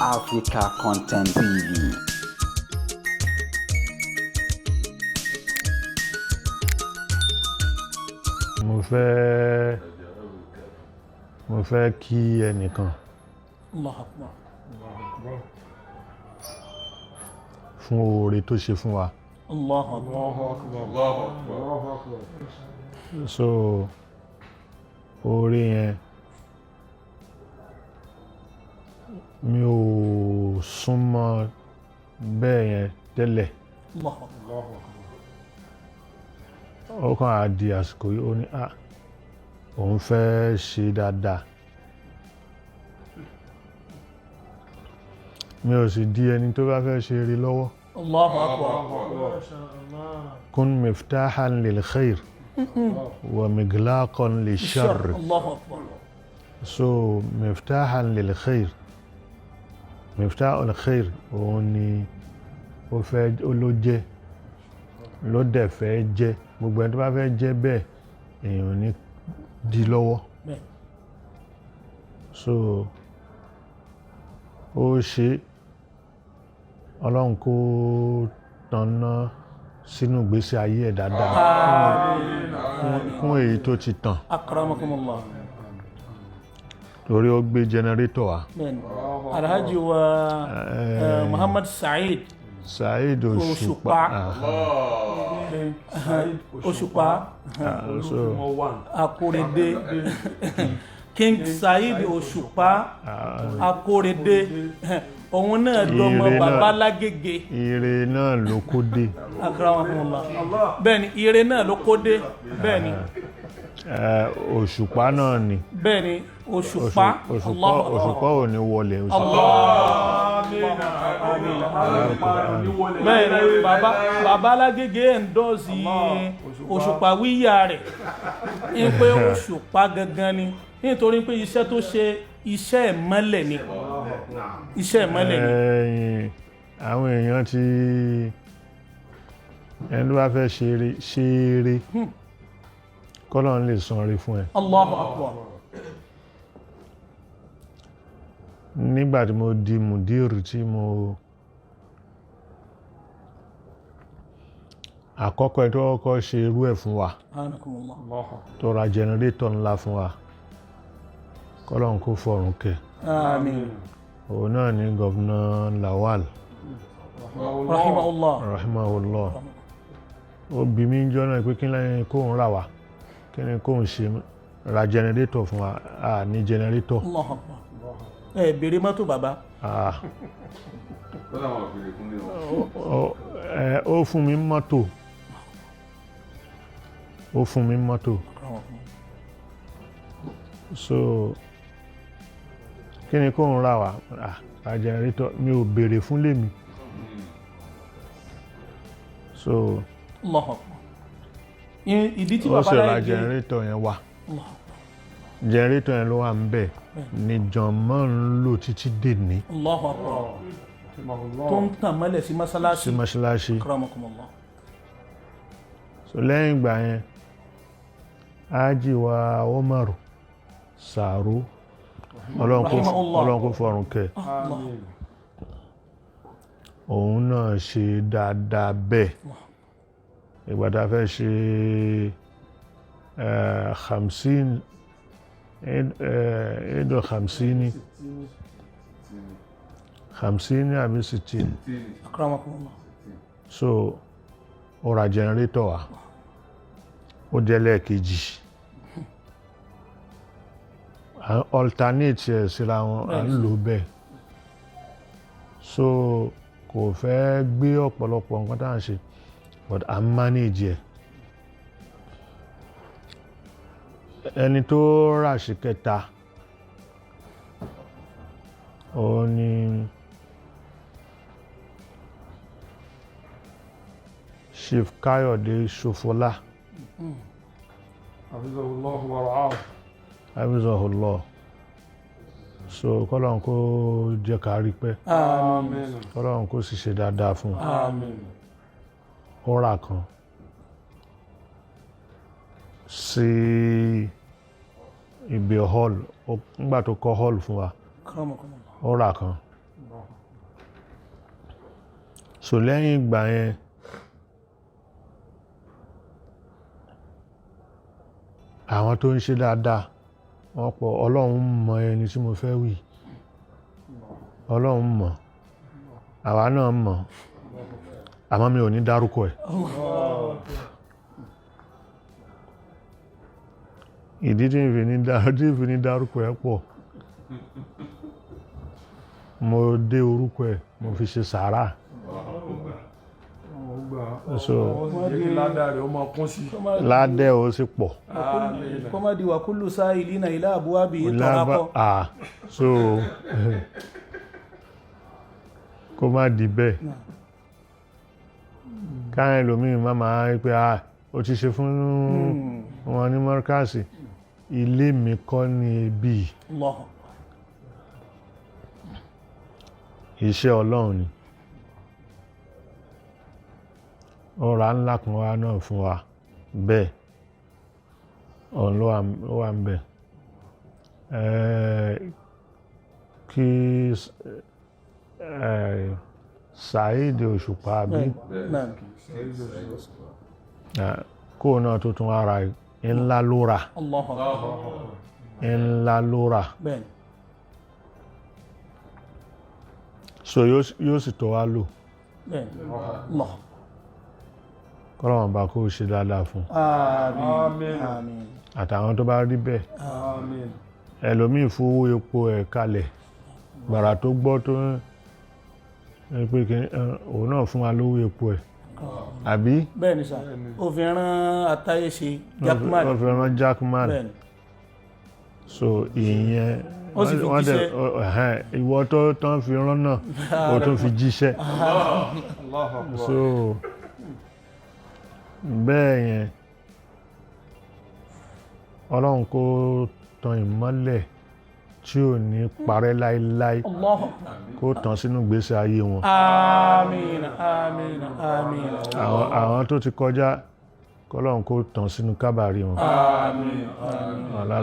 Africa Content TV. Mo fẹ́ kí ẹnìkan Allah akbar. fún oore tó ṣe fún wa. Allah akbar. So oore yẹn, mi ò súnmọ́ bẹ́ẹ̀ yẹn tẹ́lẹ̀. Allah akbar. Ó kàn á di àsìkò yìí, ó ní à òun fẹ́ ṣe dáadáa. Mi ò sì di ẹni tó bá fẹ́ ṣe eré lọ́wọ́. Allah akbar. Kun miftahan lil khair wa miglaqan lil sharr. Allah akbar. So miftahan lil khair, miftahul khair, òun ni ó fẹ́, ó ló jẹ́, ló dẹ̀ fẹ́ jẹ́. Gbogbo ẹni tó bá fẹ́ jẹ́ bẹ́ẹ̀, èèyàn ò ní di lọ́wọ́. Bẹ́ẹ̀. So ó ṣe, Ọlọ́run kó tanná sínú ìgbésí ayé ẹ̀ dáadáa kún èyí tó ti tàn. Akramakumullah. Torí ó gbé generator wá. Bẹ́ẹ̀ni, Alhaji wa Muhammad Saheed Saheed Òṣùpá. Òṣùpá. Òṣùpá. So Akórèdé, King Saheed Òṣùpá Akórèdé, òun náà dọmọ Ire náà. Bàbá Lágége. Ire náà ló kó dé. Akramakumullah. Bẹ́ẹ̀ni, ire náà ló kó dé, bẹ́ẹ̀ni. Òṣùpá náà ni. Bẹ́ẹ̀ni, Òṣùpá. Òṣùpá. Allahu Akbar. Òṣùpá ò ní wọlé, Òṣùpá. Bẹ́ẹ̀ni, bàbá bàbá Lágége endorse Òṣùpá wíyà rẹ̀ ní pé Òṣùpá gangan ni, nítorí pé iṣẹ́ tó ṣe, iṣẹ́ ìmọ́lẹ̀ ni, iṣẹ́ ìmọ́lẹ̀ ni. Ẹ̀yìn àwọn èèyàn ti ẹni tó bá fẹ́ ṣeré ṣeré, kọ́lọ́n lè san rí fún ẹ. Allahu Akbar. Nígbà tí mo di mùdírù, tí mo àkọ́kọ́ ẹ tó kọ́kọ́ ṣe irú ẹ̀ fún wa, Anakumullah. tó ra generator ńlá fún wa, kọ́lọ́n kó fọ̀run kẹ́. Àmín. Òun náà ní Governor Lawal. Rahimahullah. Rahimahullah. Ó bi mí jọ́ náà pé kí ni kóun rà wá, kí ni kóun ṣe, ra generator fún wa, a ní generator. Allahu Akbar. Ẹ bèrè mọ́tò, bàbá. Ah. Ó fún mi mọ́tò, ó fún mi mọ́tò. So kí ni kóun rà wá? Ah, ra generator. Mi ò béèrè fún lèmi, so Allahu Akbar. Ìdí tí ó bàbá sì ra Lágége generator yẹn wá. Allahu Akbar. Generator yẹn ló wà ń bẹ̀ ní jọ̀mọ́ ń lò títí dèní. Allahu Akbar. Tó ń tàn mọ́lẹ̀ sí mọ́sálásí. Sí mọ́ṣáláṣí. Akramakumullah. So lẹ́yìn ìgbà yẹn, ájì wa Umaru Sàró, Rahimahullah. Ọlọ́run kó fọ̀run kẹ́. Allah. Òun náà ṣe dáadáa bẹ́ẹ̀. Ìgbà tá a fẹ́ ṣe khamsin, edo khamsini, khamsini àbí sitin. Akramakumullah. So ó ra generator wa, ó jẹ́ lẹ́ẹ̀kejì. À ń alternate ẹ̀ síra wọn, à ń lò bẹ́ẹ̀. So kò fẹ́ gbé ọ̀pọ̀lọpọ̀ nǹkan tá à ń ṣe, but à ń manage ẹ̀. Ẹni tó rà sí kẹta, òun ni Chief Káyọ̀dé Ṣòfọlá. Hafizahullah wa ra'ahu. Hafizahullah. So kọ́lọ́n kó jẹ́ ká rí pẹ́. Àmín. Kọ́lọ́n kó sì ṣe dáadáa fún un. Àmín. Ó rà kan sí ibi hall nígbà tó kọ́ hall fún wa. Akramakumullah. Ó rà kan. So lẹ́yìn ìgbà yẹn, àwọn tó ń ṣe dáadáa wọ́n pọ̀. Ọlọ́run mọ ẹni tí mo fẹ́ wí, Ọlọ́run mọ̀, àwa náà mọ̀, àmọ́ mi ò ní dárúkọ ẹ̀. Ìdí tí n fi ní tí n fi ní dárúkọ ẹ̀ pọ̀. Mo dé orúkọ ẹ̀, mo fi ṣe sàárà. So Wọ́n sì jẹ́ kí ládàá rẹ̀ ó máa kún sí. Ládẹ́ ó sì pọ̀. Kó má di wàkúlù sáìlì náà ilá àbúwá bí i Lábá tọ́rákọ́. ah, so kó má di bẹ́ẹ̀, káyọ̀ ẹlòmíì má máa rí pé ah, ó ti ṣe fún wọn ní mọ́rkàsì. Ilé mi kọ́ ní ibi, Allah. iṣẹ́ Ọlọ́run ni. Ọ̀rá ńlá kan wá náà fún wa bẹ́ẹ̀, òun ló wà ń bẹ̀. Kí Saheed Òṣùpá àbí Naam. Kó náà tó tún ara ńlá ló rà. Allahu akbar. Ńlá ló rà. Bẹ́ẹ̀ni. So yóò sì tó wá lò. Bẹ́ẹ̀ni. Allah. Kọ́lọ́wọ́n bá kó ṣe dáadáa fún Àmín. Àmín. Àmín. àtàwọn tó bá rí bẹ́ẹ̀. Àmín. Ẹlòmíì fowó epo ẹ̀ kalẹ̀ gbàrà tó gbọ́ tó ń pé kí òun náà fún wa lówó epo ẹ̀ àbí. Bẹ́ẹ̀ni sà, ó fi rán atáyé ṣe Jackman. Wọ́n fi rán Jackman. Bẹ́ẹ̀ni. So ìyẹn Ó sì fi wọ́n dẹ̀ jíṣẹ́. ẹ̀hẹ́n, ìwọ tó tán fi rán náà, ó tún fi jíṣẹ́. Allahu Akbar. So bẹ́ẹ̀ yẹn, Ọlọ́run kó tan ìmọ́lẹ̀ tí ò ní parẹ́ láéláé, Allahu akbar. kó tàn sínú ìgbésí ayé wọn. Àmín. Àmín. Àmín. Àwọn tó ti kọjá, kọ́lọ́run kó tàn sínú kábàárì wọn. Àmín. Ọlá.